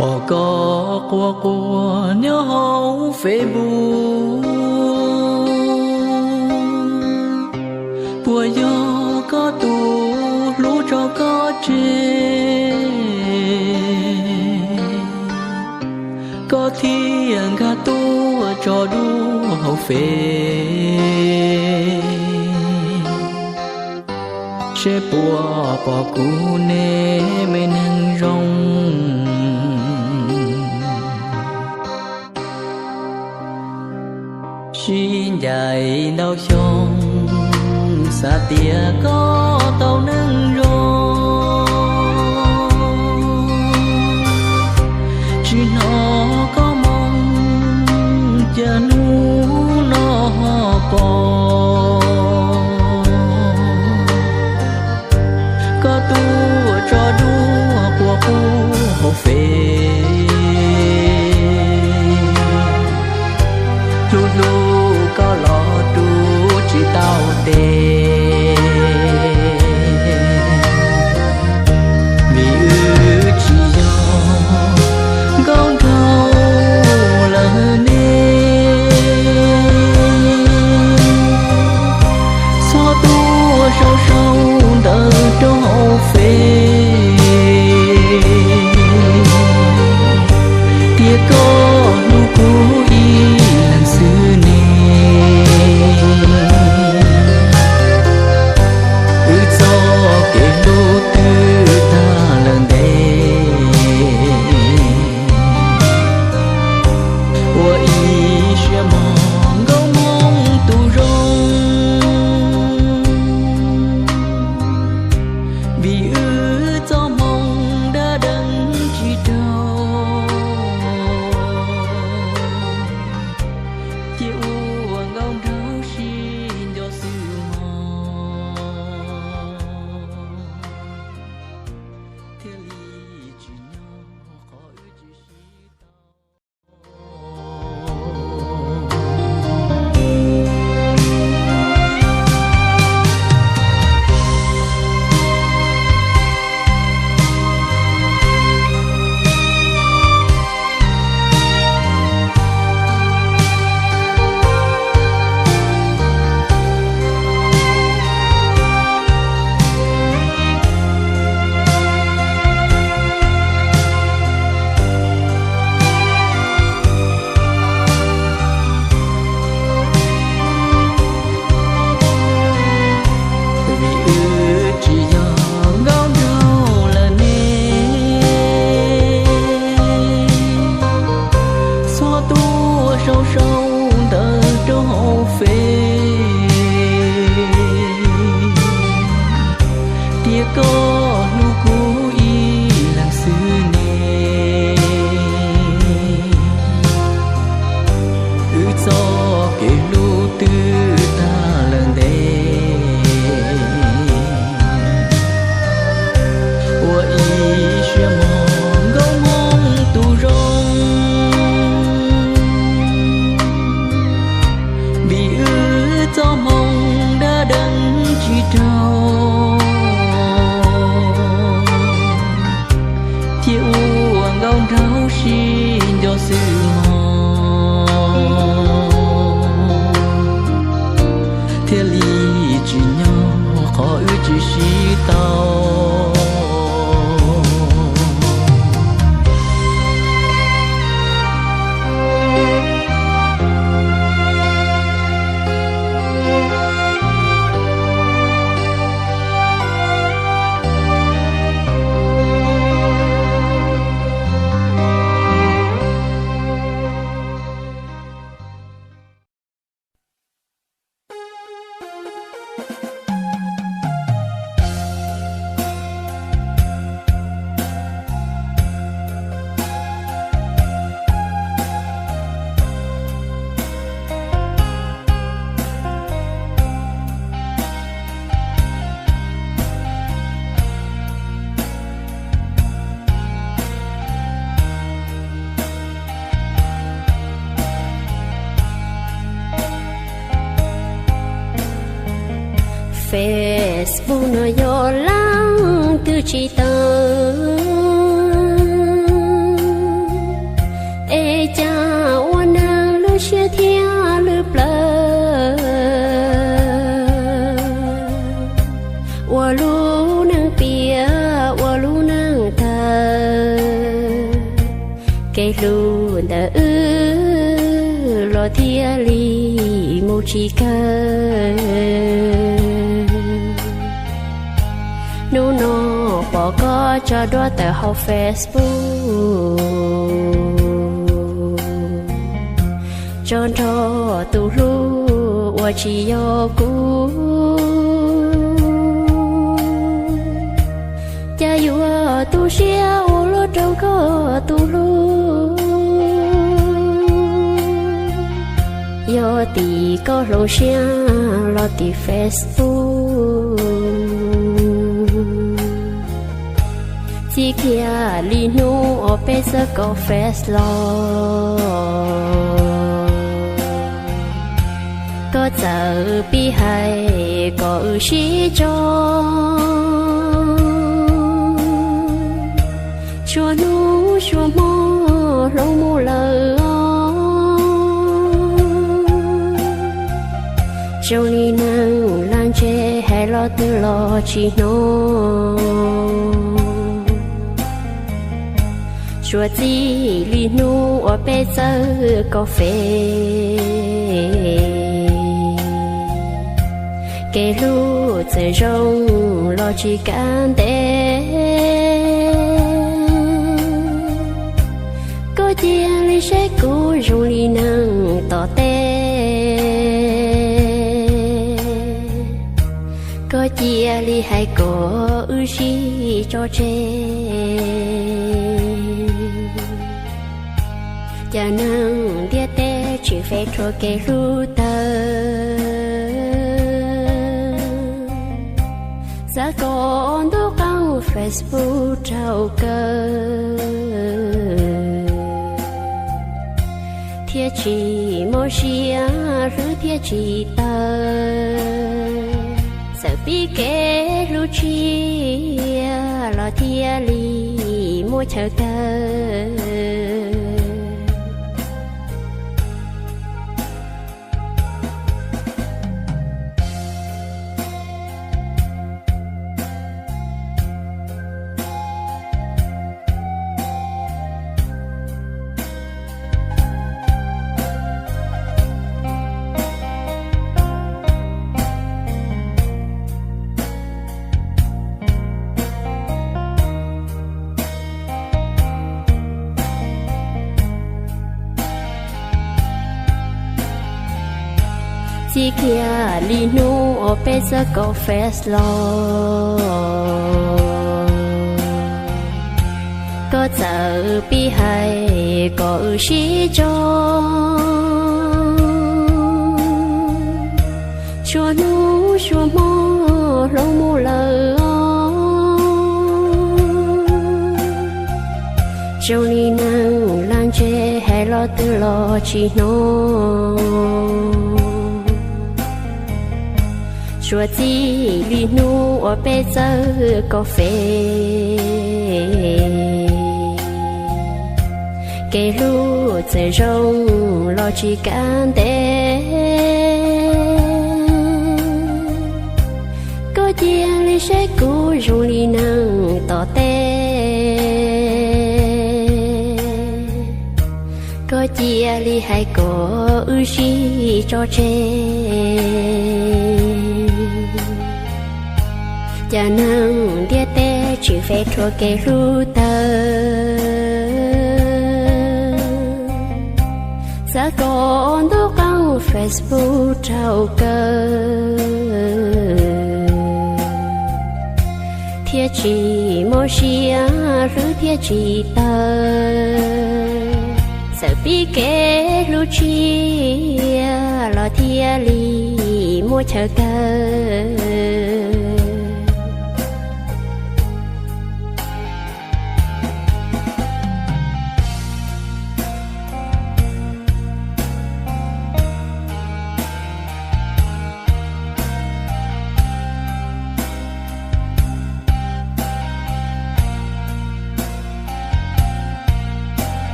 Pom koj quaj quaj nyob hauv Facebook, puas yog koj tus hlub tso koj tseg, koj thiaj nkag tuaj tso dua hauv Fev. Seb puas pom kuv ne me neeg zoo, sib ncaim ntau xyoo, xav tias koj tau neej zoo, tsis hnov koj moo, cas hnub no ho pom koj tuaj tso dua quaj quaj hauv Fev. Hlub hlub koj los rub tsis tau tes, vim wb tsis yog nkauj nraug lawm ne. Txhob tuaj sau sau ntawv rau hauv Fev, tias koj hlub kuv ib leeg xwb ne. Wb txoj kev hlub twb tag lawm ntev, ua ib siab mog nkauj Hmoob tus zoo, vim wb txoj hmoo dab dees tsis raug, cia ua nkauj nraug sib nco xwb mog, thiaj li tsis nyob qhov wb tsis sib tau. Vim wb tsis yog nkauj nraug lawm ne, txhob tuaj sau sau ntawv rau hauv Fev, tias koj hlub kuv ib leeg xwb ne. Wb txoj kev hlub twb tag lawm ntev, ua ib siab mog nkauj Hmoob tus zoo, vim wb txoj hmoo dab dees tsis raug, thiaj ua nkauj nraug sib nco xwb mog, thiaj li tsis nyob qhov wb tsis sib tau. Facebook no yog leej twg tsis tau, Ua lub neej piam ua lub neej tawg, kev hlub ntawm wb los thiaj li mus tsis kawg. Hnub no pom koj tso duab tawm hauv Facebook, tso nrog tus hlub uas tsis yog kuv. Cas yuav tu siab ua luaj rau koj tus hlub? Yog tim koj hloov siab los tim Facebook, txij kiag li hnub uas peb txawj kov Face los, koj txawm pib hais kom wb sib tso. Suav hnub suav hmo hloov mus lawm os, zoo li neeg lag ntseg hais los twg los tsis hnov. Suav txij li hnub uas peb txawj kov Face, kev hlub txawm zoo los tsis kav ntev. Koj cia li saib kuv zoo li neeg tom teb, koj cia li hais kom wb sib tso tseg. Cas neeg ntiaj teb tsis feem rhuav kev hlub tawg, xav kom ntuj qee Facebook raug kaw, thiaj tsis mob siab hlwb thiaj tsis tawg. Txawm pib kev hlub tshiab los thiaj li muaj chaw kawg. Txij kiag li hnub uas peb txawj kov Face los, koj txawm pib hais kom wb sib tso. Suav hnub suav hmo hloov mus lawm os, zoo li neeg lag ntseg hais los twg los tsis hnov. Suav txij li hnub uas peb txawj kov Face, kev hlub txawm zoo los tsis kav ntev. Koj cia li saib kuv zoo li neeg tom teb, koj cia li hais kom wb sib tso tseg. Cas neeg ntiaj teb tsis feem rhuav kev hlub tawg, xav kom ntuj qee Facebook raug kaw, thiaj tsis mob siab hlwb thiaj tsis tawg. Txawm pib kev hlub tshiab los thiaj li muaj chaw kawg.